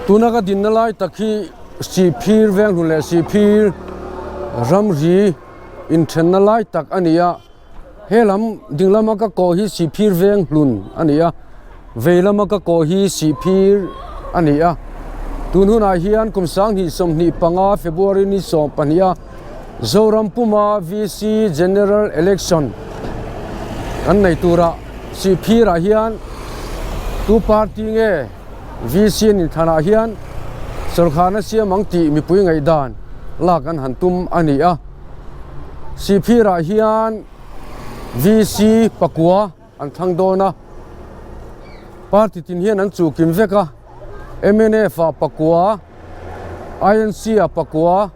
Tuna ka dinna lai tak hi Sihphir Venghlun leh Sihphir ramri inthenna lai tak a ni a, he lam ding lama ka kawh hi Sihphir Venghlun a ni a, vei lama ka kawh hi Sihphir a ni a. Tun hunah hian kum 2025 February ni 12 a Zoram puma VC General Election kan nei turah Sihphirah hian tu party nge VC an inthlanah hian sawrkharna siam ang tih mipui ngaihdan lak an han tum a ni a. Sihphirah hian VC pakua an thlang dawn a, party tin hian an chuh kim vek a, mnf ah pakua, INC ah pakua,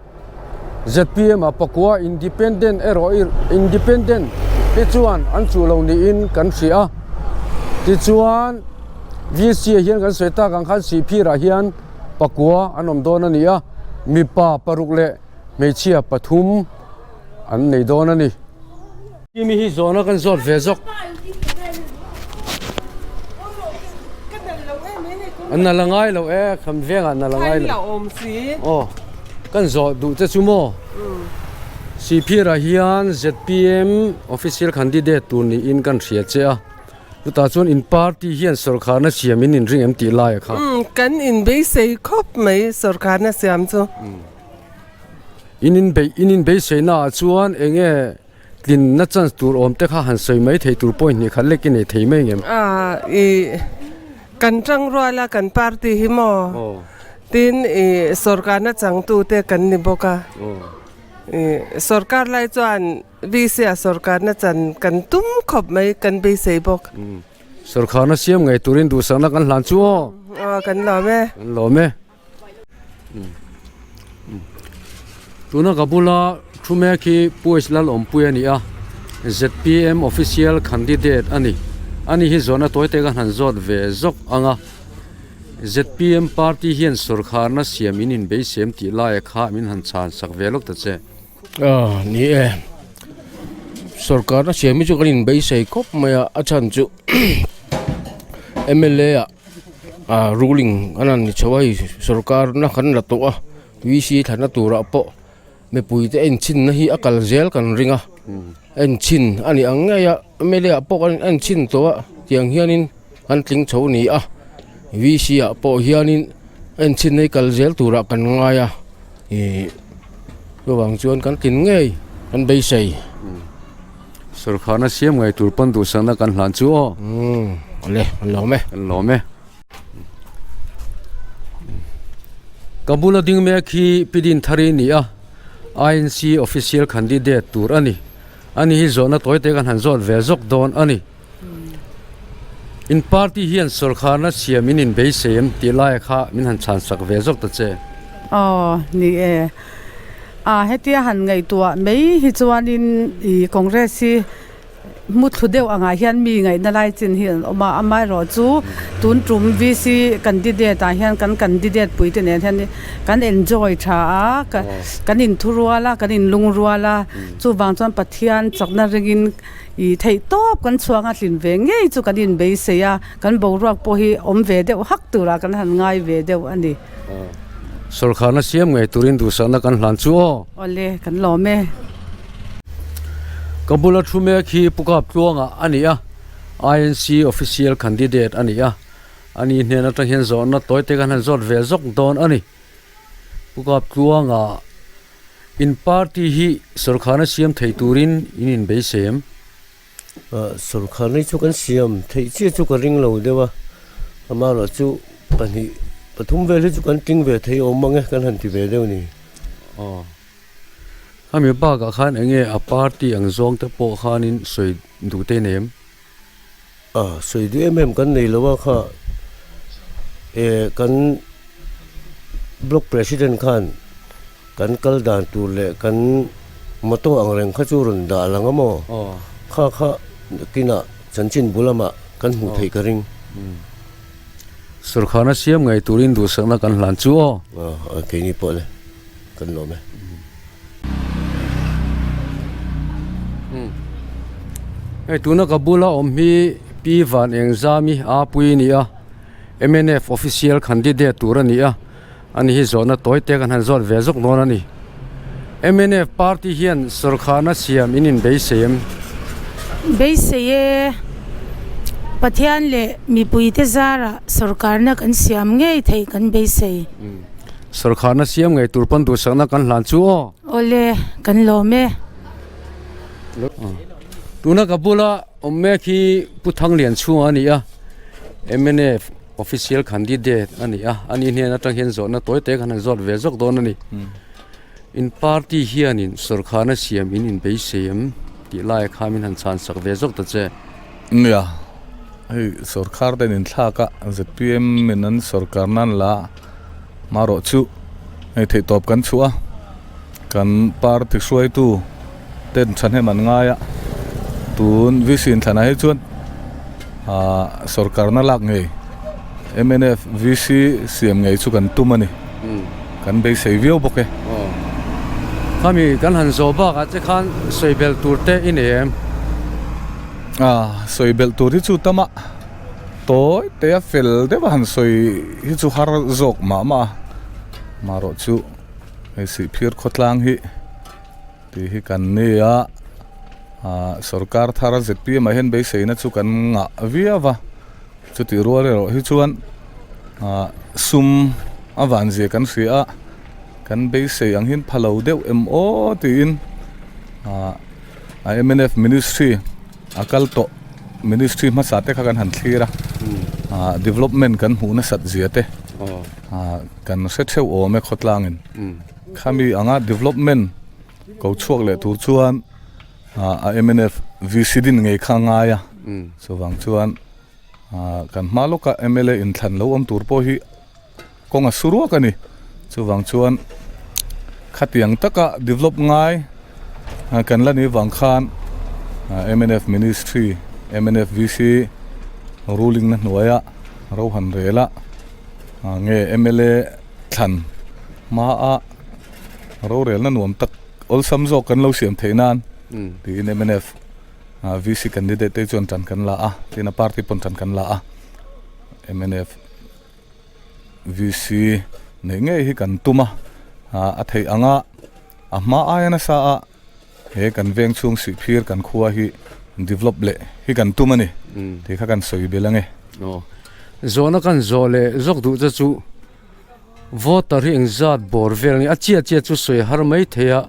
zpm ah pakua, independent erawh independent te chuan an chuh lo niin kan hria a, tichuan VC ah hian kan sawi tak ang khan Sihphir ah hian pakua an awm dawn a ni a, mipa paruk leh hmeichhia pathum an nei dawn a ni. Kimi hi zawhna kan zawt ve zawk. An nal a ngai lo e, kham vengah nal a ngai lo. Aw, kan zawh duh che chu maw? Sihphirah hian zpm official candidate tur niin kan hria che a, chutah chuan in party hian sawrkharna siam in inring em tih lai a kha. Kan inbeisei khawp mai sawrkharna siam chu. In inbeih in inbeisei naah chuan eng nge tlinna chance tur awm te kha han sawi mai thei tur point hnih khat lek i nei thei mai ngem? Ah i kan tang rual a kan party hi maw tin i sorkarna changtu te kan ni bawk a i sorkar lai chuan VC ah sorkarna chan kan tum khawp mai kan beisei bawk. Sorkarna siam ngei turin duhsakna kan hlan chu aw. Aw kan lawm e. Kan lawm e. Tuna ka bula thu mek hi Pu H Lalawmpui a ni a, zpm official candidate a ni. Ani hi zawhna tawi te ka han zawt ve zawk ang a, zpm party hian sawrkharna siam in inbeisem tih laia kha min han chhan sak ve lawk ta che. Aw ni e, sawrkarna siam hi chu kan inbeisei khawp mai a, a chhan chu mla ah. ah ruling an han ni chho a hei sorkar na kan la tawh a V C thlanna turah pawh mipui te en chhin na hi a kal zel kan ring a en chhin a ni ang ngei a m l a ah pawh kan en chhin tawh a tiang hianin an tling chho a ni a V C ah pawh hianin en chhin na hi kal zel turah kan ngai a ih chuvang chuan kan tlin ngei kan beisei. Sorkharna siam ngei tur pawn duhsakna kan hlan chu aw. Umm awle kan lawm e. Kan lawm e. Ka bula ding mek hi Pi Dinthari ni a, INC official candidate tur a ni. Ani hi zawhna tawi te kan han zawt ve zawk dawn a ni. In party hian sorkharna siam in inbeisei em tih laia kha min han chhan sak ve zawk ta che. Aw ni e. A hetia han ngaihtuah mai hi chuanin ih Congress hi hmuthlu deuh angah hian mi ngaihna lai chin hi an awm a, amaherawhchu tun tum VC candidate ah hian kan candidate pui te nen hian kan enjoy tha a, kan inthurual a, kan inlungrual a, chuvang chuan Pathian chakna ringin ih theih tawp kan chhuak a tlin ve ngei chu kan inbeisei a, kan boruak pawh hi awm ve deuh hak turah kan han ngai ve deuh a ni. Sawrkharna siam ngei turin duhsakna kan hlan chu aw. Awle, kan lawm e. Ka bula thu mek hi Pu Kap Tluanga a ni a, INC official candidate a ni a. Ani hnen atang hian zawhna tawi te kan han zawt ve zawk dawn a ni. Pu Kap Tluanga, in party hi sawrkharna siam thei turin in inbeisei em? Sawrkharna hi chu kan siam theih chiah chu ka ring lo deuh a, amaherawh chu pahnih pathum vel hi chu kan tling ve thei awm mang e kan han ti ve deuh a ni. Aw, khami bakah khan eng nge a party ang zawng te pawh khanin sawi duh te nei em? A, sawi duh em em kan nei lo a kha e kan block president khan Kan kal dan tur leh kan motor ang reng kha chu rawn dah lang a maw? Kha kha nakinah chanchin bu lamah kan hmuh theih ka ring. Sorkharna siam ngei turin duhsakna kan hlan chu aw. Aw, keini pawh le, kan lawm e. Hei tuna ka bula awm hi Pi Van Engzami Apuii a ni a. Mnf official candidate tur a ni a, ani hi zawhna tawi te kan han zawt ve zawk dawn a ni. Mnf party hian sawrkharna siam in inbeisei em? Beisei e, Pathian leh mipuite zarah sawrkarna kan siam ngei theih kan beisei. Sawrkharna siam ngei tur pawn duhsakna kan hlan chu aw. Awle, kan lawm e. Tuna ka bula awm mek hi Pu Thanglian chhungah a ni a, mnf official candidate a ni a, ani hnen atang hian zawhna tawi te kan han zawt ve zawk dawn a ni. In party hianin sawrkharna siam in inbeisei em tih lai kha min han chhan sak ve zawk ta che. Nia, hei sawrkhar ten inthlak a, zpm in an sawrkar nan la marawh chu hei theihtawp kan chhuah a, kan party hruaitu ten thahnem an ngai a, tun VC inthlanah hi chuan ah sawrkarna lak ngei mnf VC siam ngei chu kan tum a ni, kan beisei viau bawk e. Khami kan han zawh bakah che khan sawi belh tur te i nei em? Ah sawi belh tur hi chu tam a, tawi te a fel deuh a han sawi hi chu har zawk mah mah a, marawh chu hei Sihphir khawtlang hi. Tih hi kan ni a, ah sorkar thar zpm ah hian beiseina chu kan ngah viau va, chutih rual erawh hi chuan ah sum a van zia kan hria a, kan beisei ang hian pha lo deuh em aw tiin ah a mnf ministry a kal tawh ministry hmasa te kha kan han thlir a, ah development kan hmuh nasat zia te ah kan hre theuh awm e khawtlangin. Khami anga development ko chhuak leh tur chuan a mnf VC din ngei kha a ngai a, chuvang chuan kan hma lawka mla inthlan lo awm tur pawh hi kawng a su ruak a ni. Chuvang chuan khatiang taka develop ngai kan la nih vang khan mnf ministry, mnf VC ruling na hnuaia Rohan Rela nge mla thlan hmaa rorelna nuam tak awlsam zawk kan lo siam theih nan tiin mnf VC candidate te chuan tan kan la a, tin a party pawn tan kan la a, mnf VC neih ngei hi kan tum a, a theih anga a hma aia nasa a he kan veng chhung sihphir kan khua hi develop leh hi kan tum a ni tih kha kan sawi belh ange. Aw, zawhna kan zawh leh zawk duh te chu voter hi engzat bawr vel nge a chiah chiah chu sawi har mai thei a,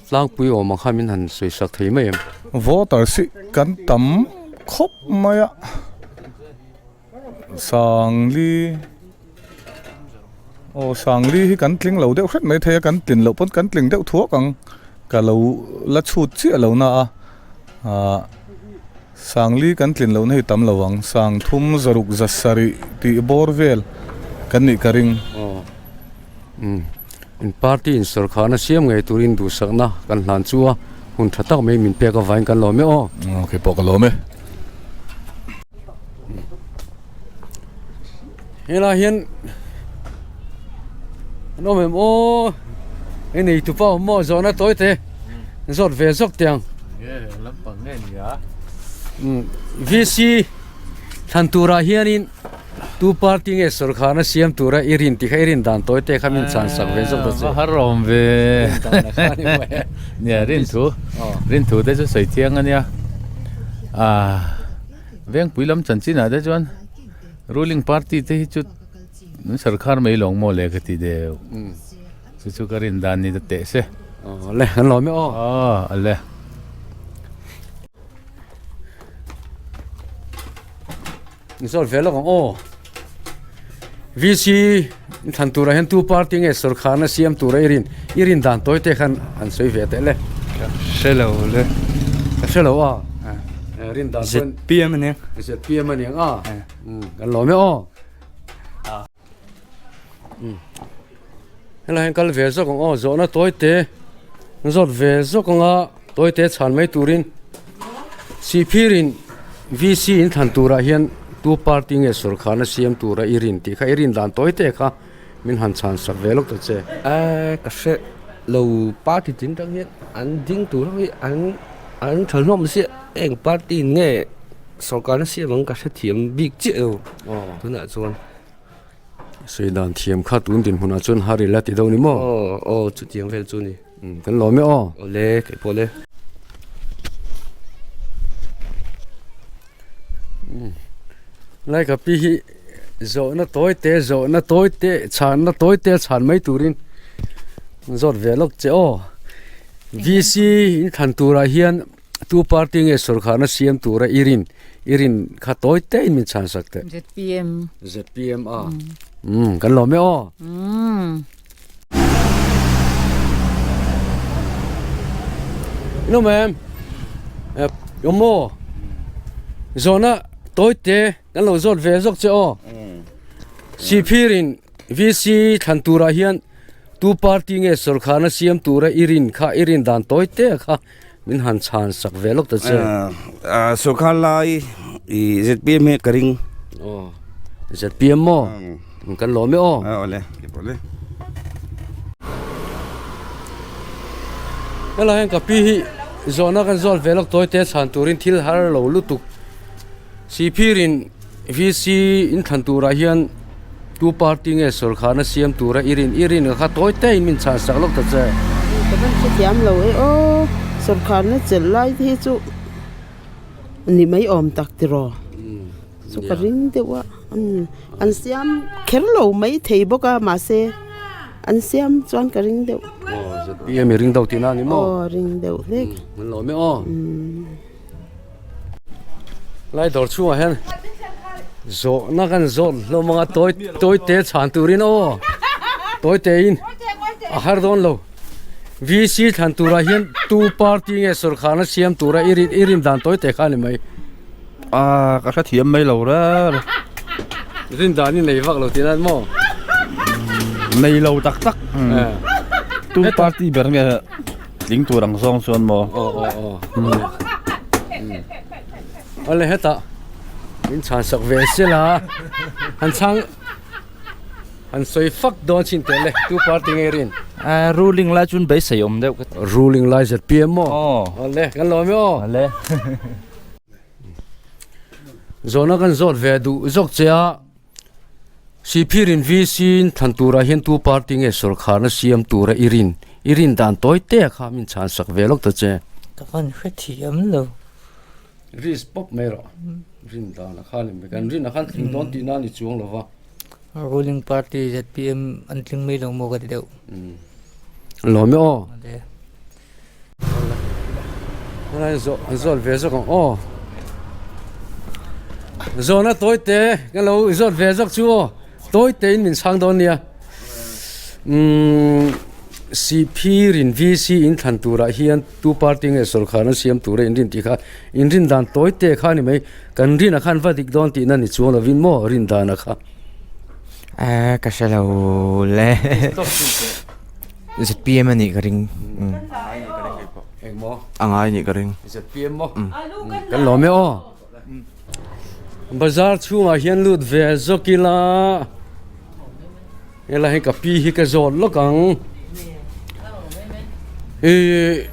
tlangpui awm ang kha min han sawi sak thei mai em? Voter si kan tam khawp mai a. Sangli aw Sangli hi kan tling lo deuh hret mai thei a kan tlin loh pawn kan tling deuh thuak ang ka lo la chhut chiah lo na a ah Sangli kan tlin lohna hi tam lo ang Sang thum zaruk za sarih tih bawr vel kan nih ka ring. Aw umm in party in sawrkharna siam ngei turin duhsakna kan hlan chu a hun tha tak mai min pek avangin kan lawm e aw. Aw keipawh ka lawm e. Helai hian an awm em aw hei nei tupa awm maw zawhna tawi te zawt ve zawk teh ang VC thlan turah hianin tu party nge sawrkharna siam tura i rin tih kha i rin dan tawi te kha min chhan sak ve zawk ta che har awm ve nia rin thu rin thu te chu sawi thiang ania ah Vengpui lam chanchinah te chuan ruling party te hi chu an sarkhar mai lawng maw le ka ti deuh chu chu ka rin dan ni ta teh se. Aw le an lawm e aw. Aw le. Ni zawt ve lawk ang aw. VC thlan turah hian tu party nge sawrkharna siam tura i rin i rin dan tawi te khan an sawi ve teh le. Ka hre lo le. Ka hre lo a. Rin dan chuan ZPM aniang. ZPM aniang a. Kan lawm e aw. Helai hian kal ve zawk ang aw zawhna tawi te zawt ve zawk ang a tawi te chhan mai turin Sihphirin VC in thlan turah hian tu party nge sawrkharna siam tura i rin tih kha i rin dan tawi te kha min han chhan sak ve lawk ta che. Ka hre lo party tin tang hian an ding tur ho hi an an tha hlawm chiah eng party in nge sawrkarna siam ang ka hrethiam bik chiah lo tunah chuan. Sawi dan thiam kha tun dinhmunah chuan har ila ti deuh ni maw? Aw aw chutiang vel chu ni. Kan lawm e aw. Awle kei pawh le. Lai ka pi hi zawhna tawi te zawhna tawi te chhanna tawi te chhan mai turin zawt ve lawk che aw. VC in thlan turah hian tu party nge sawrkharna siam tura i rin i rin kha tawi te in min chhan sak teh. ZPM. ZPM a. Umm kan lawm e aw. Umm. Ino ma'am. Awm Zawhna tawi te kan lo zawt ve zawk che aw. Sihphir in VC thlan turah hian tu party nge sawrkharna siam tura i rin kha i rin dan tawi te kha min han chhan sak ve lawk ta che. Sawrkhar lai i ZPM hi ka ring. Aw ZPM maw? Kan lawm e aw. Awle awle. Helai hian ka pi hi zawhna kan zawt ve lawk tawi te chhan turin thil har lo lutuk. Sihphirin VC in thlan turah hian tu party nge sawrkharna siam tura i rin i rin kha tawi te in min chhan sak lawk ta che. Ka van hrethiam lo e aw, sawrkharna chelh lai te hi chu ni mai awm tak tiraw chu ka ring deuh a an siam kher lo mai thei bawk a mahse an siam chuan ka ring deuh. Aw ZPM i ring deuh tihna a ni maw? Aw ring deuh hlek. An lawm e aw. Lai dawr chhungah hian zawhna kan zawt hlawm anga tawi tawi te chhan turin aw tawi te in a har dawn lo VC thlan turah hian tu party nge sawrkharna siam tura i rin i rin dan tawi te kha a ni mai. Ah ka hrethiam mai lo reng. Rin dan i nei vak lo tih nan maw? Nei lo tak tak. Tu party ber nge Tling tur ang zawng chuan maw? Aw aw aw. Awle hetah min chhan sak ve sela han chhang han sawi fak dawn chin teh le tu party nge rin? Ruling lai chuan beisei awm deuh ka ti. Ruling lai ZPM maw? Aw. Awle kan lawm e aw. Awle. Zawhna kan zawt ve duh zawk che a. Sihphir in VC in thlan turah hian tu party nge sawrkharna siam tura i rin i rin dan tawi te kha min chhan sak ve lawk ta che. Ka van hrethiam lo. Risk pawp mai rawh. Rin dan a khan in kan rin a khan tling dawn tihna a ni chuang lo va. Ruling party ZPM an tling mai lo maw ka ti deuh. Lawm e aw. Helai zawh an zawt ve zawk ang aw zawhna tawi te ka lo zawt ve zawk chu aw tawi te in min chhang dawn nia umm Sihphir in VC in thlan turah hian tu party nge sawrkharna siam tura in rin tih kha in rin dan tawi te kha a ni mai kan rinah khan va dik dawn tihna ni chuang lovin maw rin dana kha. Ehh ka hre lo le. ZPM a nih ka ring. Eng maw? A ngai nih ka ring. ZPM maw? Kan lawm e aw. Bazar chhungah hian lut ve zawk ila helai hi ka pi hi ka zawt lawk ang. Ih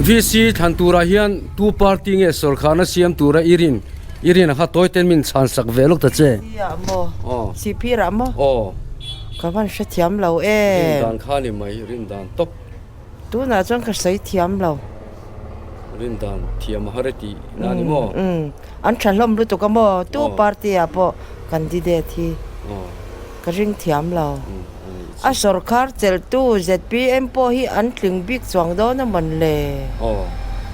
VC thlan turah hian tu party nge sawrkharna siam tura i rin i rin ang kha tawi ten min chhan sak ve lawk ta che. Sihphir ah maw? Aw. Ka van hrethiam lo e. Rin dan kha ni mai, rin dan tawp. Tunah chuan ka sawi thiam lo. Rin dan thiam a har e tih na ni maw? Umm, an tha hlawm lutuk a maw? Tu party ah pawh candidate hi ka ring thiam lo. A sawrkhar chelhtu ZPM pawh hi an tling bik chuang dawn a mawn le?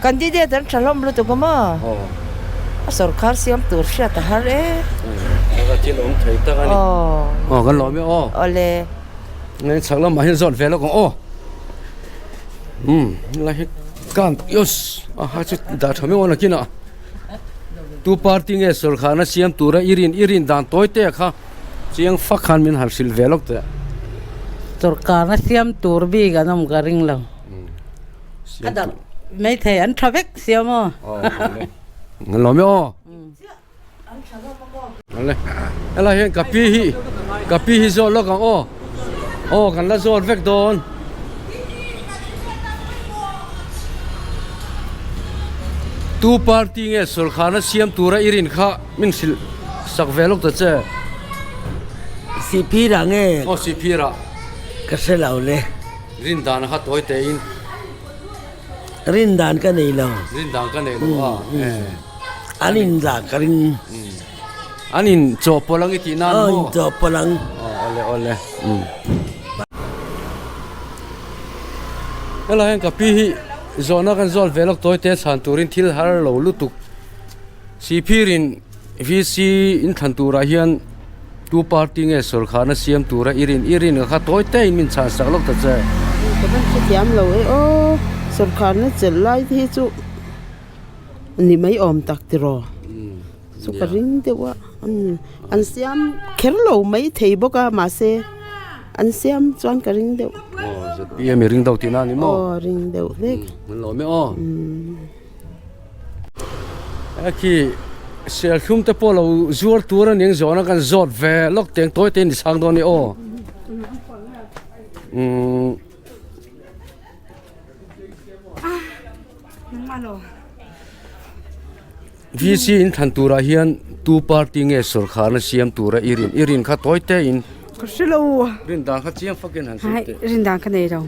Candidate an tha hlawm lutuk a maw? A sawrkhar siam tur hriat a har e. Taka thil awm thei tak a ni. Aw kan lawm e aw. Awle. Ngai chhak lamah hian zawt ve lawk ang aw. Umm helai hi kan yos a ha chu dah tha mai awn akinah tu party nge sawrkharna siam tura i rin i rin dan tawi te kha chiang fak khan min han hrilh ve lawk teh. Sawrkharna siam tur bik an awm ka ring lo. A dang maithei an tha vek sia maw. An lawm e aw. Ale helai hian ka pi hi ka pi hi zawt lawk ang aw. Aw kan la zawt vek dawn. Tu party nge sawrkharna siam tura i rin kha min hrilh sak ve lawk ta che. Sihphir ah nge? Aw Sihphir ah. Ka hre lo le. Rin dan kha tawi te in. Rin dan ka nei lo. Rin dan ka nei lo a. An in zah ka ring. An in chawhpawlh ang i tih nan maw? Aw in chawhpawlh ang. Awle awle. Helai hian ka pi hi zawhna kan zawt ve lawk tawi te chhan turin thil har lo lutuk. Sihphirin VC inthlan turah hian tu party nge sawrkharna siam tura i rin i rin kha tawi te in min chhan sak lawk ta che. Ka van hrethiam lo e aw, sawrkharna chelh lai te hi chu ni mai awm tak tiraw chu ka ring deuh a an siam kher lo mai thei bawk a mahse an siam chuan ka ring deuh. Aw ZPM i ring deuh tihna a ni maw? Aw ring deuh hlek. An lawm e aw. A khi serthlum te pawh lo zuar tur a ning zawhna kan zawt ve lawk teng tawi te ni chhang dawn a ni aw umm VC in thlan turah hian tu party nge sawrkharna siam tura i rin i rin kha tawi te in Ka hre lo. Rin dan kha chiang fakin han sawi teh. Rin dan ka nei lo.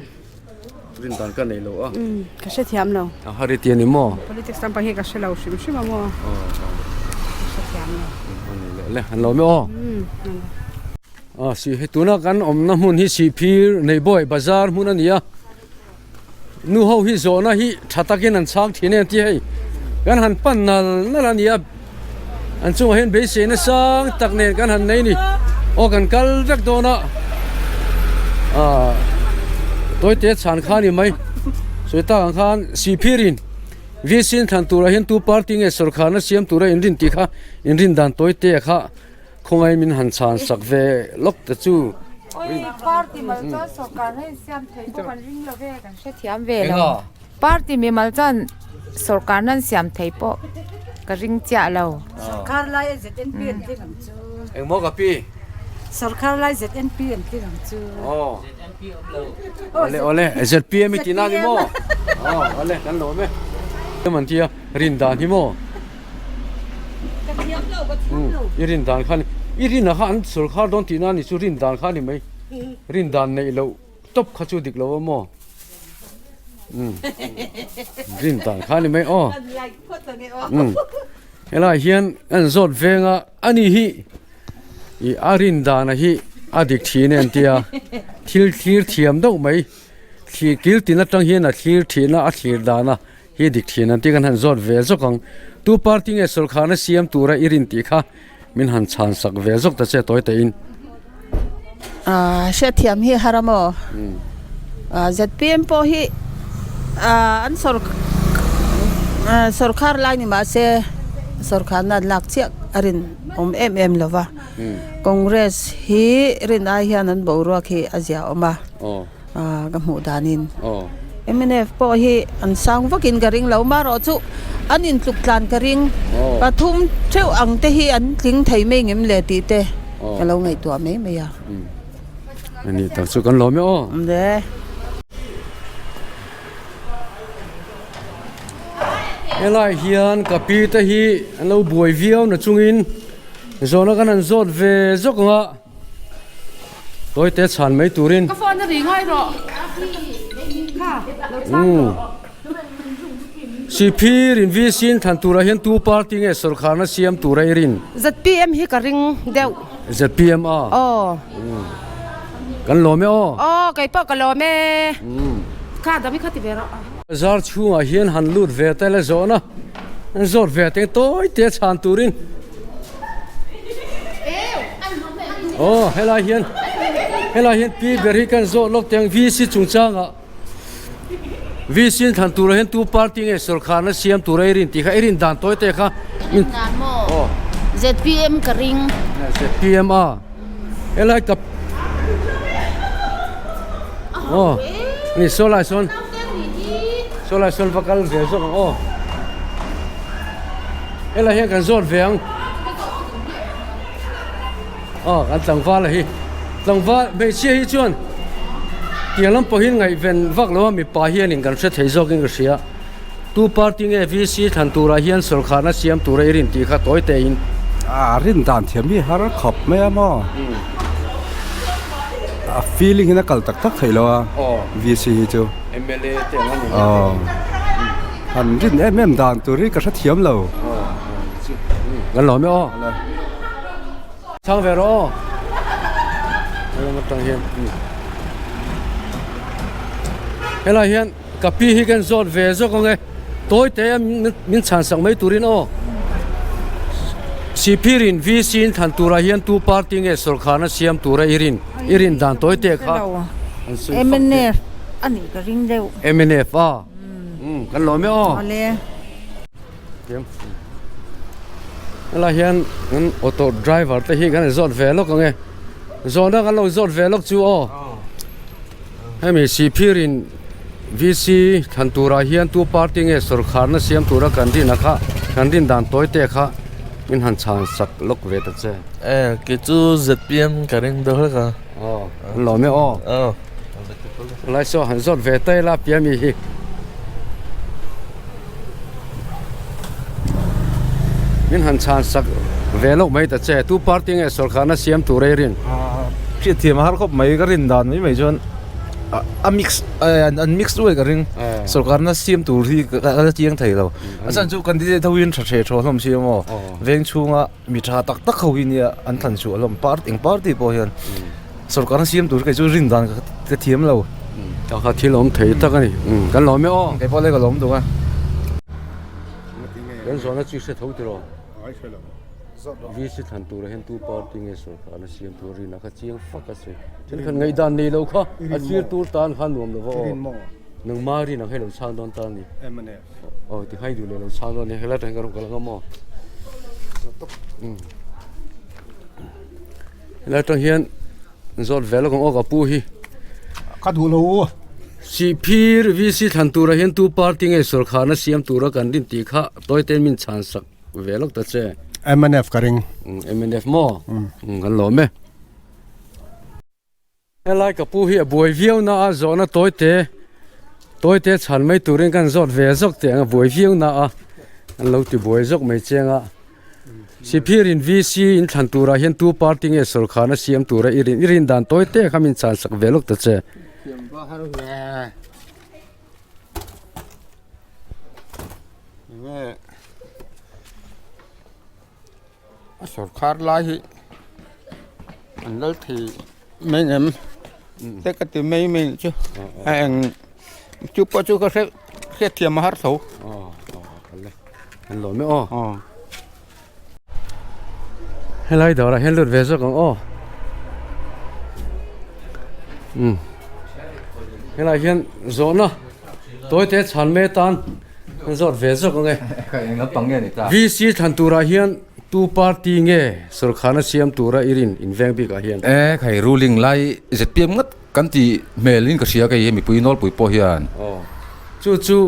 Rin dan ka nei lo a. Umm ka hre thiam lo. A hari ti a ni maw? Politics lampang hi ka hre lo hrim hrim a maw? Aw aw. Ka hre thiam lo. A ni leh le an lo mi aw. Umm an lo. A si hei tuna kan awmna hmun hi Sihphir Neihbawi bazar hmun a ni a. Nu ho hi zawhna hi tha takin an chhang thin em tih hei kan han pan nal nal a ni a. An chungah hian beiseina sang tak nen kan han nei ni. Aw kan kal vek dawn a. Aaa tawite chhan kha ni mai. Sawi tak ang khan Sihphirin VC in thlan turah hian tu party nge sawrkharna siam tura inrin tih kha inrin dan tawite kha khawngaih min han chhan sak ve lawk te chu. Oi party mal chuan sawrkarna in siam thei pawh kan ring lo ve kan hrethiam ve lo. Party mimal chuan sawrkar nan siam thei pawh ka ring chiah lo. Sawrkar lai a ZNP an tling ang chu. Engmaw ka pi? Sawrkar lai ZNP an tling ang chu. Aw. Awle awle ZPM i ti na ni maw? Aw awle kan lo awm e. Em an tia rin dan hi maw? Ka thiam lo ka thiam lo. I rin dan kha ni i rin ah kha an sawrkar dawn tih na ni chu rin dan kha ni mai. Rin dan neih loh. Top kha chu dik lo a maw? Umm rin dan kha ni mai aw. Umm helai hian an zawt veng a ani hi ih a rin dana hi a dik thin em tia thil thlir thiam deuh mai thlir kil tin atang hian a thlir thin a a thlir dana hi dik thin an tih kan han zawt ve zawk ang tu party nge sawrkharna siam tura i rin tih kha min han chhan sak ve zawk ta che tawi teh in. Aaa hriatthiam hi har a maw? Aaa zpm pawh hi aaa an sawr aaa sawrkhar lai ni mahse sawrkharna an lak chiah a rin awm em em lo va Congress hi rin ai hian an boruak hi a zia awm a. Aaa ka hmuh danin mnf pawh hi an sang vakin ka ring lo marawh chu an intluk tlan ka ring pathum theuh ang te hi an tling thei mai ngem le tih te ka lo ngaihtuah mai mai a. Ani tak chu kan lawm e aw. Le. Helai hian ka pi te hi an lo buai viau na chungin zawhna kan han zawt ve zawk ang a. Tawite chhan mai turin. Ka phone a ri ngai rawh. Kha, lo chhang rawh. Sihphir in VC in thlan turah hian tu party nge sawrkharna siam tura i rin? ZPM hi ka ring deuh. ZPM a? Aw. Kan lawm e aw. Aw, kei pawh ka lawm e. Kha, dam i kha ti ve rawh. Bazar chhungah hian han lut ve ta ila zawhna an zawt ve teng tawite chhan turin. Aw helai hian helai hian pi ber hi kan zawh lawk teh ang VC chungchangah VC an thlan turah hian tu party nge sawrkharna siam tura i rin tih kha i rin dan tawi te kha Rin dan maw? Aw. ZPM ka ring. ZPM a helai ka aw ni saw lai sawn saw lai sawn va kal ve zawk ang aw. Helai hian kan zawt ve ang. Aw kan tlangval a hi. Tlangval hmeichhia hi chuan tiang lam pawhin ngaihven vak lo a mipa hianin kan hre thei zawkin ka hria. Tu party nge VC thlan turah hian sawrkharna siam tura i rin tih kha tawi tein. A rin dan thiam hi har khawp mai a maw? A feeling hian a kal tak tak theih lo a VC hi chu. MLA te ang a ni. Aw. Han rin em em dan tur hi ka hrethiam lo. Kan lawm e aw. Chhang ve rawh aw. Helam atang hian helai hian ka pi hi kan zawt ve zawk ang e tawi te a min chhan sak mai turin aw Siphirin VC in thlan turah hian tu party nge sawrkharna siam tura i rin i rin dan tawi te kha an sawi fak teh. Mnf a nih ka ring deuh. Mnf a kan lawm e aw. Awle. Helai hian kan auto driver te hi kan in zawt ve lawk ang e zawhna kan lo zawt ve lawk chu aw hemi sihphir in VC thlan turah hian tu party nge sawrkharna siam tura kan rin a kha kan rin dan tawi te kha min han chhan sak lawk ve ta che. E kei chu ZPM ka ring deuh hlek a. Aw an lawm e aw. Aw. Helai saw han zawt ve ta ila piami hi. Min han chhan sak ve loh mai ta che, tu party nge sawrkharna siam tur ei rin? Hriatthiam a har khawp mai, ka rin dan mai mai chuan a mix an mix nuai ka ring, sawrkarna siam tur hi ka la chiang thei lo, a chhan chu candidate ho in tha hreh thaw hlawm si maw, veng chhunga mi tha tak tak ho hi nia an thlan chhuah hlawm party eng party pawh hian sawrkarna siam tur hi kei chu rin dan ka thiam lo. Ka kha thil awm thei tak a ni. Kan lawm e aw. Kei pawh le ka lawm tuk a. Kan zawhna chu i hre tho tiraw? VC thlan turah hian tu party nge sawrkarna siam tur rinah kha chiang fak a sawi. Thenkhat ngaihdan nei lo kha a sir tur tan kha nuam lo va aw. Nangma rinah kha i lo chhang dawn ta a ni. Aw ti khai duh leh lo chhang dawn a ni helai atang hian ka rawn kal ang a maw helai atang hian zawt ve lawk ang aw ka pu hi ka duh lo u Sihphir VC thlan turah hian tu party nge sawrkharna siam tura kan rin tih kha tawi ten min chhan sak ve lawk ta che. Mnf ka ring. Mnf maw? Kan lawm e. Helai ka pu hi a buai viau na a zawhna tawi te tawi te chhan mai turin kan zawt ve zawk teh ang a buai viau na a an lo ti buai zawk mai chiang a Sihphir in VC in thlan turah hian tu party nge sawrkharna siam tura i rin i rin dan tawi te kha min chhan sak ve lawk ta che. A sawrkhar lai hi an lal thei mai ngem te ka ti mai mai chu a eng chu pawh chu ka hre hriatthiam a har tho. An lawm e aw. Helai dawrah hian lut ve zawk ang aw. Um helai hian zawhna tawi te chhan mai atan an zawt ve zawk ang e. VC thlan turah hian tu party nge sawrkharna siam tura i rin inveng bikah hian. E khai ruling lai ZPM ngat kan tih hmel in ka hria kei hi mipui nawlpui pawh hian. Aw chu chu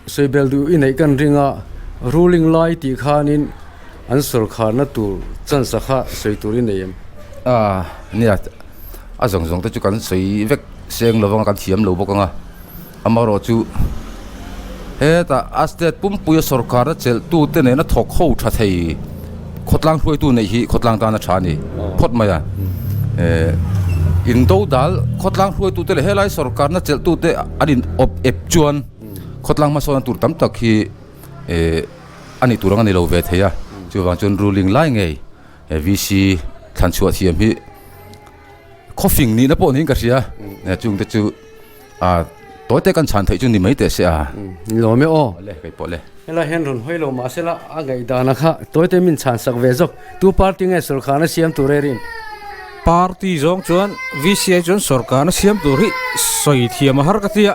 Sawi bel duh i neih kan ring a, ruling lai tih khanin an sawrkharna tur chance a kha sawi tur i nei em? A, nia, a zawng zawng te chu kan sawi vek seng lo vang a, kan thiam lo bawk ang a, amaherawh chu hetah a state pumpuia sawrkharna chelhtu te nena thawk ho tha thei khawtlang hruaitu neih hi khawtlang tan a tha a ni phawt mai a, indo dal khawtlang hruaitu te leh helai sawrkarna chelhtu te an in awp ep chuan Khawtlang hmasawnna tur tam tak hi eh a nih tur ang a ni lo ve thei a, chuvang chuan ruling lai ngei VC thlan chhuah thiam hi khawfing nihna pawh niin ka hria, chungte chu ah tawi te kan chhan theih chu ni mai teh se a. Ni lawm e aw. Le kei pawh le. Helai hian rawn hawi lo mah sela a ngaihdan a kha tawi te min chhan sak ve zawk, tu party nge sawrkharna siam tur e rin? Party zawng chuan VC ai chuan sawrkarna siam tur hi sawi thiam a har ka ti a.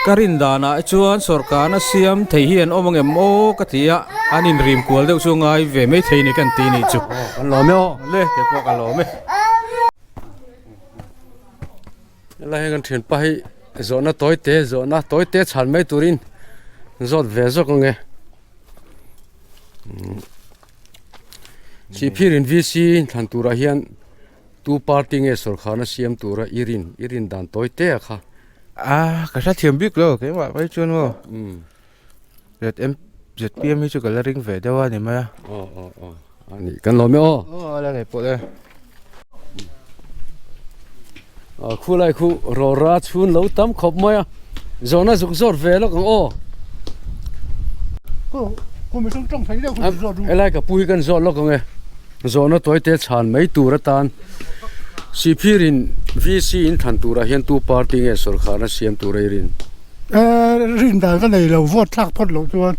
Ka rin danah chuan sawrkarna siam thei hi an awm angem aw ka ti a, an inrim kual deuh chu ngai ve mai thei ni kan ti nih chu. Kan lawm e aw. Le, kei pawh ka lawm e. Helai hian kan thianpa hi zawhna tawi te zawhna tawi te chhan mai turin zawt ve zawk ang e. Sihphir in VC thlan turah hian Tu party nge sawrkharna siam tura i rin i rin dan tawi te a kha? A, ka hrethiam bik lo keimah mai chuan maw. ZM ZPM hi chu ka la ring ve deuh a ni mai a. Aw aw aw a nih kan lawm e aw. Aw a la nei pawh le. Khulai khu rawra chhun lo tam khawp mai a, zawhna zuk zawt ve lawk ang aw. Helai ka pu hi kan zawt lawk ang e, zawhna tawi te chhan mai tur atan Sihphir in VC in thlan turah hian tu party nge sawrkharna siam tur a i rin? Rin dan ka nei lo, vote thlak phawt loh chuan.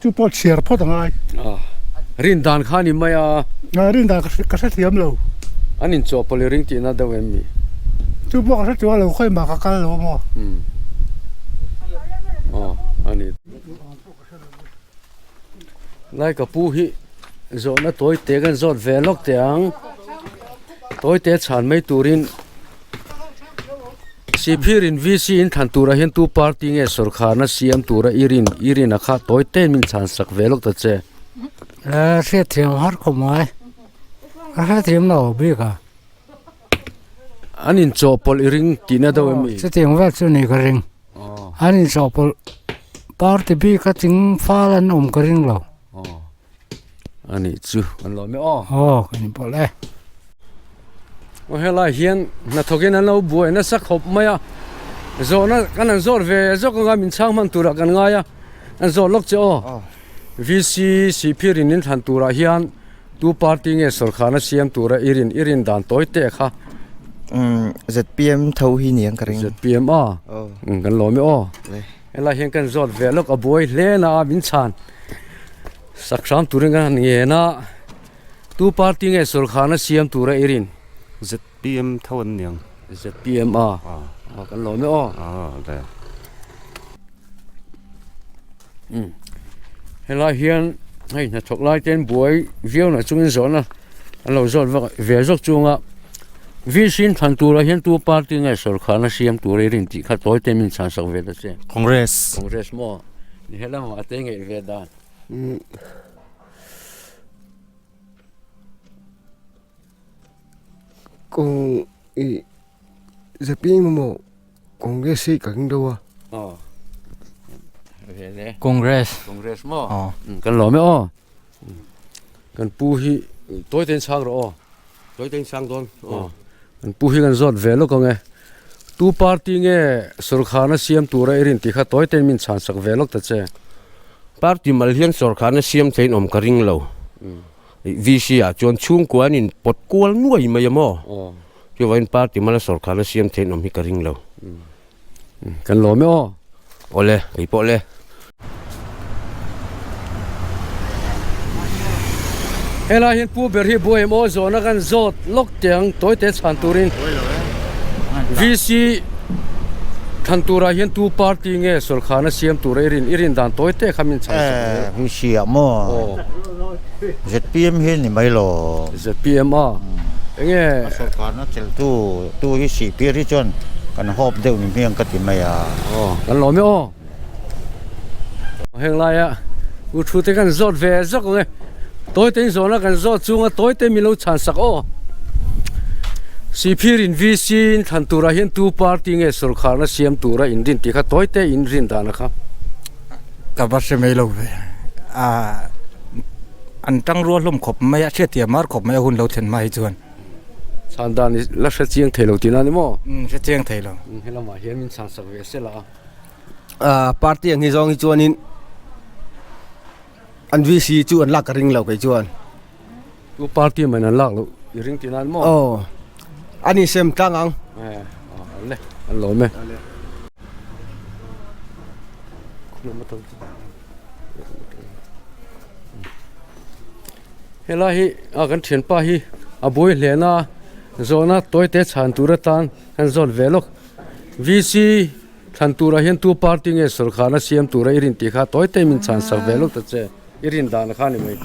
Chu pawh chhiar phawt a ngai. Rin dan kha ni mai a. Rin dan ka hre thiam lo. An inchawhpawlh i ring tihna deuh em mi? Chu pawh ka hre chuang lo, khawi mah ka kal lo maw? Aw, a ni. Lai ka pu hi zawhna tawi te kan zawt ve lawk teh ang. Tawi te chhan mai turin. Sihphir in VC in thlan turah hian tu party nge sawrkharna siam tura i rin i rin a kha tawi te min chhan sak ve lawk ta che. Eh hriatthiam har khawp mai ka hrethiam lo bik a. An inchawhpawlh i ring tihna deuh em mi? Chutiang vel chu ni ka ring. An inchawhpawlh party bik a ching fal an awm ka ring lo. A nih chu kan lawm e aw. Aw kan inpawlh e. Aw helai hian hnathawkin an lo buai nasa khawp mai a, zawhna kan han zawt ve zawk anga min chhang hman turah kan ngai a, an zawt lawk che aw. VC Sihphir in in thlan turah hian tu party nge sawrkharna siam tura i rin i rin dan tawi teh kha. ZPM tho hi ni ang ka ring. ZPM a kan lawm e aw. Helai hian kan zawt ve lawk a buai hle na a min chhan. Sak hram turin kan han ngen a, tu party nge sawrkharna siam tura i rin? ZPM tho an niang. ZPM a, a kan lawm e aw. A le. Um helai hian hei hnathawk lai te an buai viau na chungin zawhna an lo zawt vak ve zawk chunga VC in thlan turah hian tu party nge sawrkharna siam tura i rin tih kha tawi te min chhan sak ve ta che. Congress. Congress maw? Ni helamah te ngeih ve dan. Kawng ih ZPM emaw Congress hi ka ring deuh a. Aw ve le. Congress. Congress maw? Aw. Kan lawm e aw. Kan pu hi tawi te in chhang rawh aw. Tawi te in chhang dawn aw. Kan pu hi kan zawt ve lawk ang e. Tu party nge sawrkharna siam tura i rin tih kha tawi te in min chhan sak ve lawk ta che. Party mal hian sawrkharna siam theiin awm ka ring lo. VC ah chuan chhungkua an in pawt kual nuai mai a maw? Chuvangin party mala sawrkharna siam theiin awm hi ka ring lo. Kan lawm e aw. Awle, kei pawh le. Helai hian pu ber hi buai em aw zawhna kan zawt lawk teh ang tawi te chhan turin VC thlan turah hian tu party nge sawrkharna siam tura i rin i rin dan tawi te kha min chhan sak zel. VC ah maw ZPM hi ni mai lo. ZPM a enge. A sawrkharna chelhtu tu hi sihpir hi chuan kan hawp deuh ni hmiang ka ti mai a. Aw kan lawm e aw. Heng laia u thu te kan zawt ve zawk ang e tawi te in zawhna kan zawt chunga tawi te min lo chhan sak aw Sihphir in VC in thlan turah hian tu party nge sawrkharna siam tura in rin tih kha tawi te in rin dan a kha. Ka va hre mai lo ve a an tang rual hlawm khawp mai a hriatthiam har khawp mai a hun lo thlen hma hi chuan. Chhan dan i la hre chiang thei lo tihna ni maw? Hre chiang thei lo. Helamah hian min chhan sak ve sela a. Party ang hi zawng hi chuanin an VC chu an lak ka ring lo kei chuan. Tu party man an lak loh i ring tih nan maw? Aw, an insem tlang ang. Le, an lawm e. Helai hi a kan thianpa hi a buai hlena zawhna tawite chhan tur atan kan zawt ve lawk. VC Thlan turah hian tu party nge sawrkharna siam tura i rin tih kha tawi te min chhan sak ve lo ta che, i rin dan kha ni mai.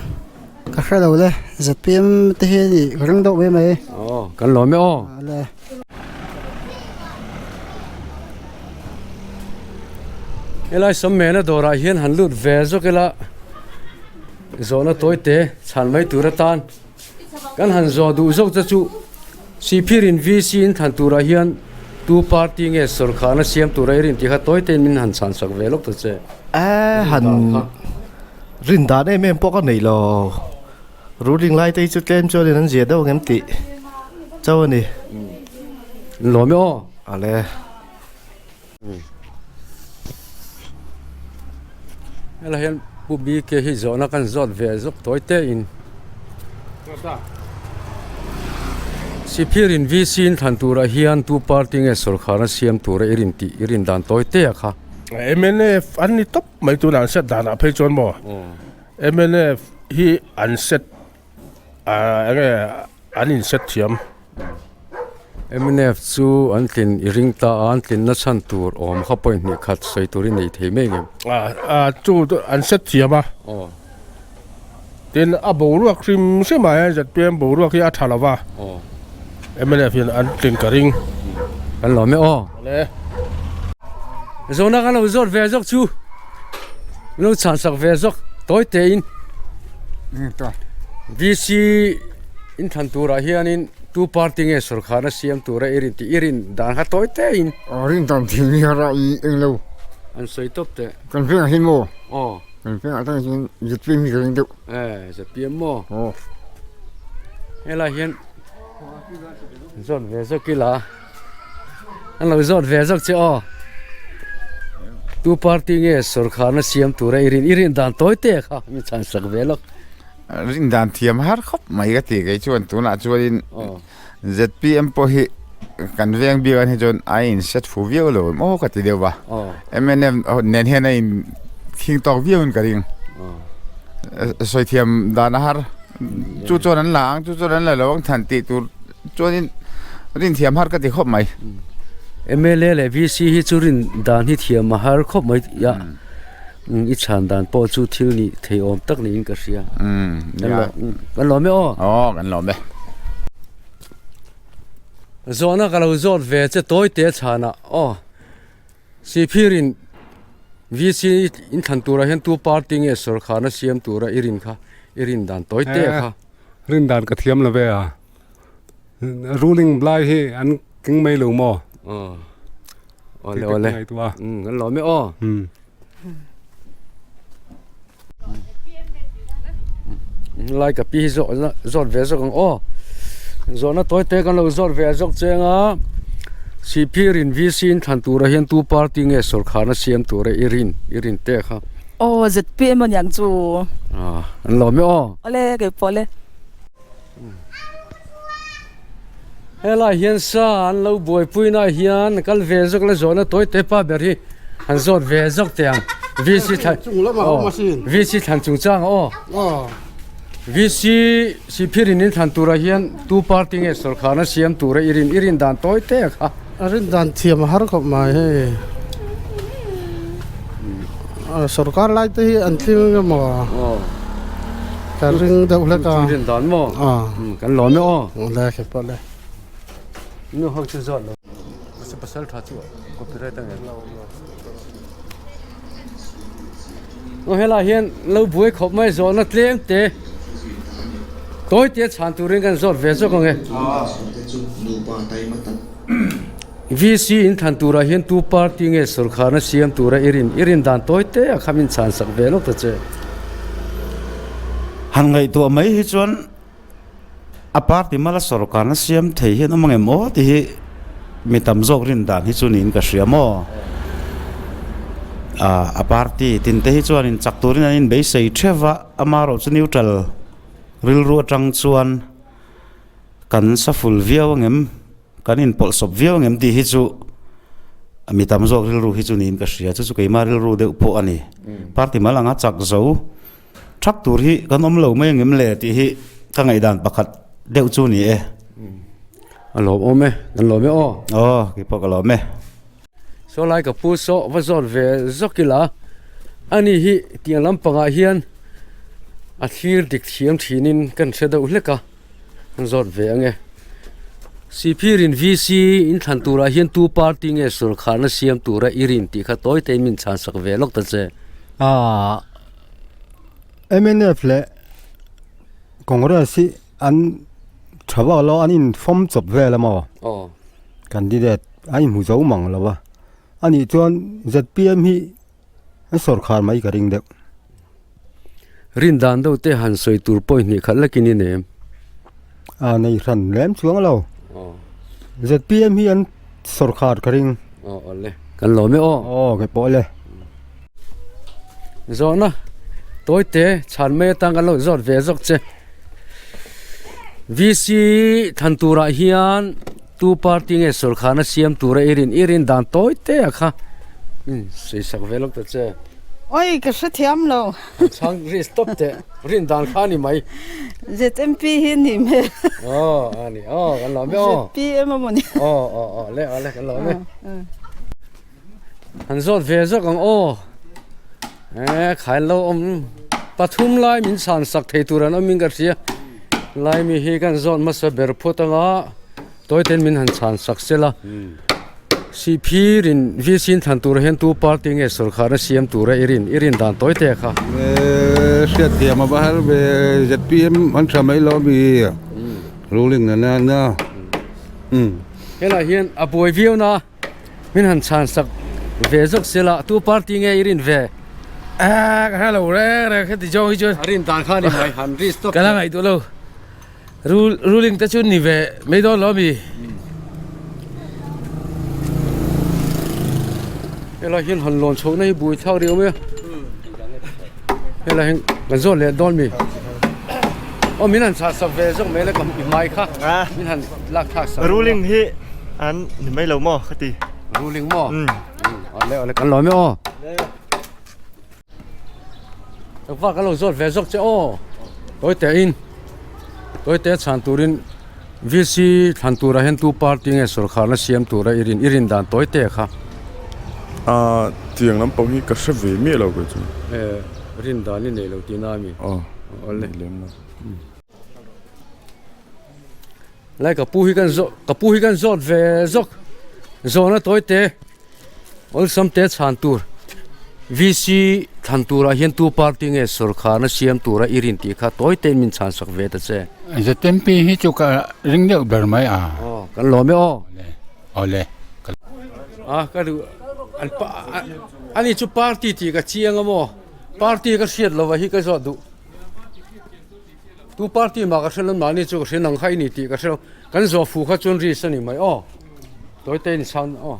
Ka hre lo le, ZPM te hi ni ka ring deuh mai mai. Aw, kan lawm e aw. Le. Helai Sawmmena dawrah hian han lut ve zawk ila zawhna tawi te chhan mai tur atan Kan han zawh duh zawk te chu Sihphir in VC in thlan turah hian tu party nge sawrkharna siam tura i rin tih kha tawi tein min han chhan sak ve lawk ta che. A han rin dan em em pawh ka nei lo. Ruling lai te hi chu tlem chuanin an zia deuh ang em tih chauh a ni. Lawm e aw. Ale. Helai hian Pu BK hi zawhna kan zawt ve zawk tawi te in. Sihphir in VC in thlan turah hian tu party nge sawrkharna siam tura i rin tih i rin dan tawi te a kha. Mnf an ni tawp mai tunah an set danah phei chuan maw mnf hi an set enge an in set thiam. Mnf chu an tlin i ring ta a, an tlinna chhan tur awm kha point hnih khat sawi tur i nei thei mai ngem. Chu an set thiam a, tin a boruak hrim hrim ah hian zpm boruak hi a tha lo va, mnf hian an tlin ka ring. Kan lawm e aw. Zawhna kan lo zawt ve zawk chu lo chhan sak ve zawk tawi tein VC in thlan turah hianin tu party nge sawrkharna siam tura i rin tih i rin dan kha tawi tein. Aw rin dan thil hi a rah i eng lo. An sawi tawp teh. Kan vengah hian maw? Aw. Kan vengah atang hian zpm hi ka ring deuh. Eh zpm maw? Aw. Helai hian zawt ve zawk ila. An lo zawt ve zawk che aw. Tu party nge sawrkharna siam tura i rin i rin dan tawi te kha mi chhan sak ve lawk. Rin dan thiam har khawp mai ka ti kei chuan tunah chuanin zpm pawh hi kan veng bik an hi chuan a in set fu viau lo em aw ka ti deuh va. Mnf nen hian a in khing tawk viau in ka ring. Sawi thiam dan a har chu chuan an la ang chu chuan an la lo ang than tih tur Chuanin rin thiam har ka ti khawp mai. Mla leh VC hi chu rin dan hi thiam a har khawp mai a, i chhan dan pawh chu thil nih thei awm tak niin ka hria. Kan lawm e aw. Aw kan lawm e. Zawhna ka lo zawt ve che tawi te chhanah aw. Sihphirin VC in thlan turah hian tu party nge sawrkharna siam tura i rin kha i rin dan tawi te kha. Rin dan ka thiam lo ve a. Ruling lai hi an keng mai lo maw? Aw. Awle awle. Kan lawm e aw. Lai ka pi hi zawh zawt ve zawk ang aw. Zawhna tawi te kan lo zawt ve zawk cheng a. Sihphir in VC in thlan turah hian tu party nge sawrkharna siam tura i rin i rin te kha. Aw zpm aniang chu. Aw an lawm e aw. Awle keipawh le. Helai hian sa an lo buaipui naah hian kal ve zawk la zawhna tawi te pa ber hi an zawt ve zawk teh ang VC thlan aw VC thlan chungchang aw VC Sihphir in in thlan turah hian tu party nge sawrkharna siam tura i rin i rin dan tawi te kha. A rin dan thiam a har khawp mai hei sawrkar lai te hi an tling emaw ka ring deuh hlek a rin dan maw kan lawm e aw le khe pawh le nu ho chu zawt lo pasal tha chu copyright ang em aw helai hian lo buai khawp mai zawhna tlem te tawi te chhan turin kan zawt ve zawk ang e VC in thlan turah hian tu party nge sawrkharna siam tura i rin i rin dan tawi te a kham in chhan sak ve lawk ta che. Han ngaihtuah mai hi chuan a party mala sawrkarna siam thei hian awm angem aw tih hi mi tam zawk rin dan hi chu niin ka hria maw. A party tin te hi chuanin chak turin an inbeisei theuh va, amaherawh chu neutral rilru atang chuan kan saful viau angem. Kan inpawlhsawp viau angem tih hi chu mi tam zawk rilru hi chu niin ka hria. Chu chu keimah rilru deuh pawh a ni. Party mal anga chak zo thak tur hi kan awm lo mai angem le tih hi ka ngaihdan pakhat deuh chu ni e. A lawm awm e, kan lawm e aw. Aw, keipawh ka lawm e. Saw lai ka pu saw va zawt ve zawk ila ani hi tiang lampangah hian a thlir dik thiam thinin kan hre deuh hlek a. An zawt ve ang e. Sihphir in VC in thlan turah hian tu party nge sawrkharna siam tura i rin tih kha tawi tein min chhan sak ve lawk ta che. Aaa mnf leh Congress hi an tha vak lo an infawm chawp vel a maw? Aw. Candidate an inhmu zo mang lo a, anih chuan zpm hi An sawrkhar mai ka ring deuh. Rin dan deuh te han sawi tur pawh i hnih khat lekin i nem. A nei hran lem chuang lo. ZPM hi an Sorkar ka ring. Aw aw le. Kan lawm e aw. Aw kei pawh le. Zawhna tawite chhan mai atang kan lo zawt ve zawk che. VC thlan turah hian tu party nge sorkharna siam tura i rin i rin dan tawite a kha sawisak ve lawk ta che. Oi ka hrethiam lo. Chhang ri stop teh rin dan kha a ni mai. ZMP hi a nih hmel. Aw a ni aw kan lawm e aw. ZPM a maw ni. Aw aw aw le aw le kan lawm e. Han zawt ve zawk ang aw. E khain lo awm pathum lai min chhan sak thei tur an awm in ka hria. Lai mi hi kan zawt hmasa ber phawt anga tawiten min han chhan sak sela. Sihphir in VC in thlan tur hian tu party nge sorkharna siam tura i rin i rin dan tawi te kha. Hriatthiam a va har ve ZPM an tha mai lo mi ruling na na na. Helai hian a buai viau na min han chhan sak ve zawk sela tu party nge i rin ve. A ka hre lo reng reng heti zawng hi chuan. A rin dan kha ni mai han ri stop. Ka la ngaihtuah lo. Ruling te chu ni ve mai dawn lo ami? Helai hian han lawn chhohna hi bui thlak riau mai a, helai hian kan zawt leh dawn mi? Aw min han chah sak ve zawk mai le ka i hmai kha min han lak thlak sak. Ruling hi an ni mai lo maw ka ti. Ruling maw? Awle awle kan lawm e aw. Va ka lo zawt ve zawk che aw tawi te in tawi te chhan turin VC thlan turah hian tu party nge sawrkharna siam tura i rin i rin dan tawi te kha. A tiang lampang hi ka hre ve miah lo kei chu. E rin dan i nei lo tihna a mi? Aw awle lem lo. Lai ka pu hi kan zawh ka pu hi kan zawt ve zawk zawhna tawi te. Awlsam te chhan tur VC thlan turah hian tu party nge sawrkharna siam tura i rin tih kha tawi tein min chhan sak ve ta che. ZMP hi chu ka ring deuh ber mai a. Aw kan lawm e aw. Awle. A ka duh an pa ani chu party tih ka chiang a maw party ka hriat lova hi ka zawt duh. Tu party mah ka hre lo mahni chu ka hre nang kha i ni tih ka hre lo kan zawh fuh kha chuan risk a ni mai aw tawi te in chhan aw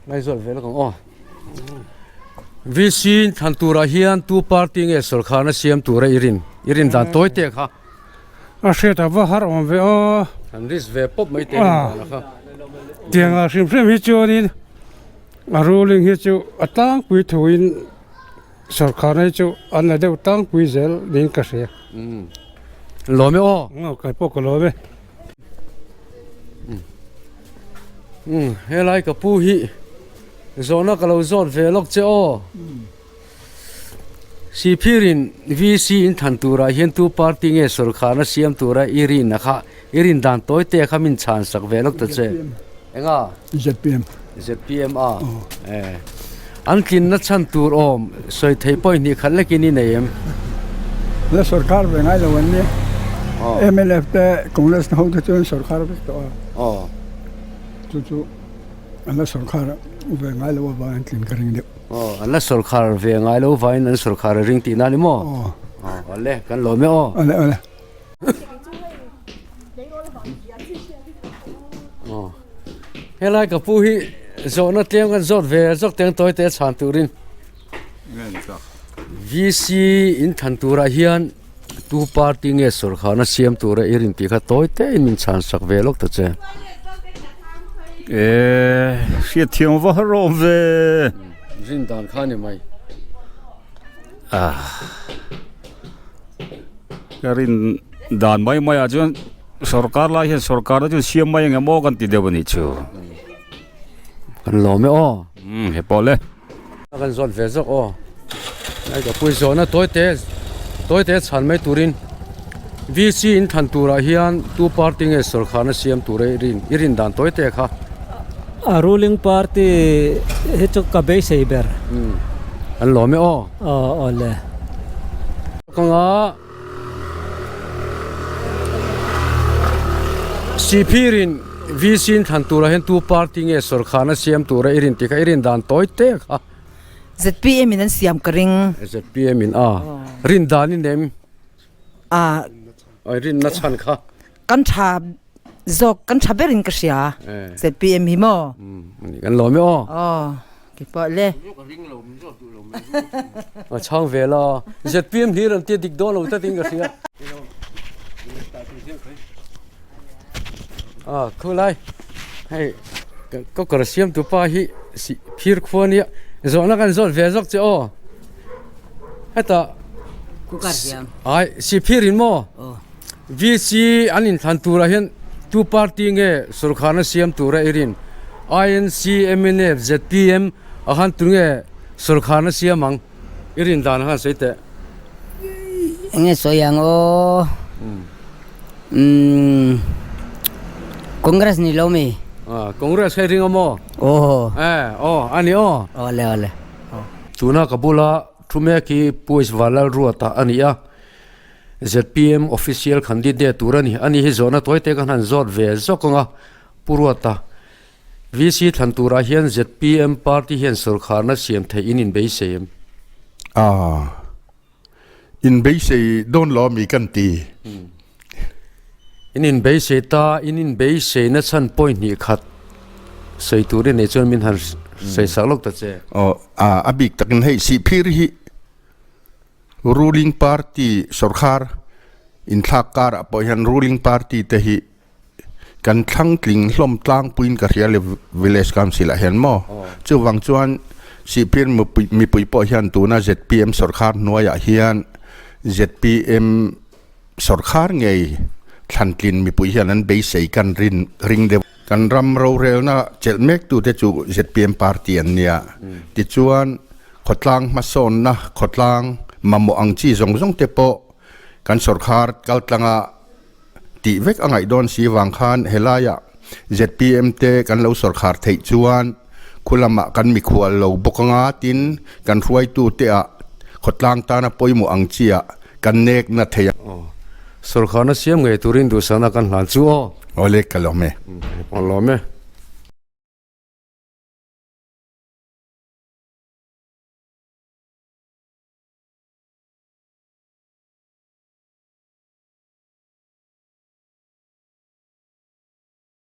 ngaihzawl ve lawk ang aw VC thlan turah hian tu party nge sawrkharna siam tura i rin i rin dan tawi te kha a hriat a va har awm ve aw an risk ve pawp mai te rin dan kha tiang ah hrim hrim hi chuanin a ruling hi chu a tlangpui thuin Sorkar hi chu an la deuh tlangpui zel niin ka hria. Lawm e aw. Aw kai pawh ka lawm e. Umm helai ka pu hi zawhna ka lo zawt ve lawk che aw. Sihphirin VC in than turah hian tu party nge sorkharna siam tura i rin a kha i rin dan tawi te kha min chhan sak ve lawk ta che. Enga? ZPM. ZPM a? Eh. An tlinna chhan tur awm sawi thei pawh hnih khat lekin i nei em? La sorkar ve ngai lo an nia. MLF te Congress ho te chuan sorkar vek tawh a. Aw. Chu chu an la sorkar ve ngai lo avangin an tlin ka ring deuh. Aw, an la sorkar ve ngai lo avangin an sorkar a ring tihna a ni maw? Aw. Aw, awle, kan lawm e aw. Awle, awle. Aw helai ka pu hi zawhna tlem kan zawt ve zawk teng tawi te chhan turin VC in than turah hian tu party nge sawrkharna siam tura i rin tih kha tawi te in min chhan sak ve lawk ta che. E hriat thiam va rawh ve. Rin dan kha ni mai. Ah. Ka rin dan mai mai ah chuan sorkar lai hian sorkar te chu siam mai eng emaw kan ti deuh a nih chu. Kan lawm e aw. Umm he pawh le. Kan zawt ve zawk aw. Hei ka pui zawhna tawi te tawi te chhan mai turin VC in thlan turah hian tu party nge sorkharna siam tur a i rin i rin dan tawi te kha. A ruling party hi chu ka beisei ber. Umm kan lawm e aw. Aw aw le. Kawnga Sihphirin VC in thlan turah hian tu party nge sawrkharna siam tura i rin tih kha i rin dan tawi te kha. ZPM in an siam ka ring. ZPM in a rin dan i nem. A. Rinna chhan kha. Kan tha. zawk kan tha berin ka hria ZPM hi maw. Kan lawm e aw. Aw keipawh le. A chhang ve la ZPM hlir an tia dik dawn lo tlat in ka hria. A khulai hei ka kawr siam tu pa hi phir khua nia zawhna kan zawt ve zawk che aw heta ai si phir in maw VC an inthlan turah hian tu party nge sorkharna siam tura i rin INC MNF ZPM a khan tu nge sorkharna siam ang i rin dan khan sawi teh. Enge sawi ang aw umm Congress ni lo mi? Congress kha i ring a maw? Aw. Eh aw a ni aw. Awle awle. Tuna ka bula thu mek hi Pu Isvalal Ruata a ni a, zpm official candidate tur a ni. Ani hi zawhna tawi te kan han zawt ve zawk ang a, Pu Ruata. VC thlan turah hian zpm party hian sawrkharna siam theih in inbeisei em? Aaa. Inbeisei dawn lo ami kan ti. In inbeisei ta, in inbeisei na chhan point hnih khat sawi tur i nei chuan min han sawi sak lawk ta che. Aw, a bik takin hei Sihphir hi ruling party sawrkhar inthlak karah pawh hian ruling party te hi Kan thlang tling hlawm tlangpuiin ka hria le Village Council ah hian maw? Chuvang chuan Sihphir mipui pawh hian tuna zpm sawrkhar hnuaiah hian zpm sawrkhar ngei thlantlin mipui hian an beisei kan rin ring deuh. Kan ram rorelna chelh mek tute chu zpm party an nia. Tichuan khawtlang hmasawnna khawtlang mamawh ang chi zawng zawng te pawh kan sawrkhar kaltlanga Tih vek a ngaih dawn si vang khan helaiah zpm te kan lo sawrkhar theih chuan khu lamah kan mikhual lo bawk anga tin kan hruaitu te ah khawtlang tana pawimawh ang chiah kan nek na thei a. Sawrkharna siam ngei turin duhsakna kan hlan chu aw. Awle ka lawm e. Ka lawm e.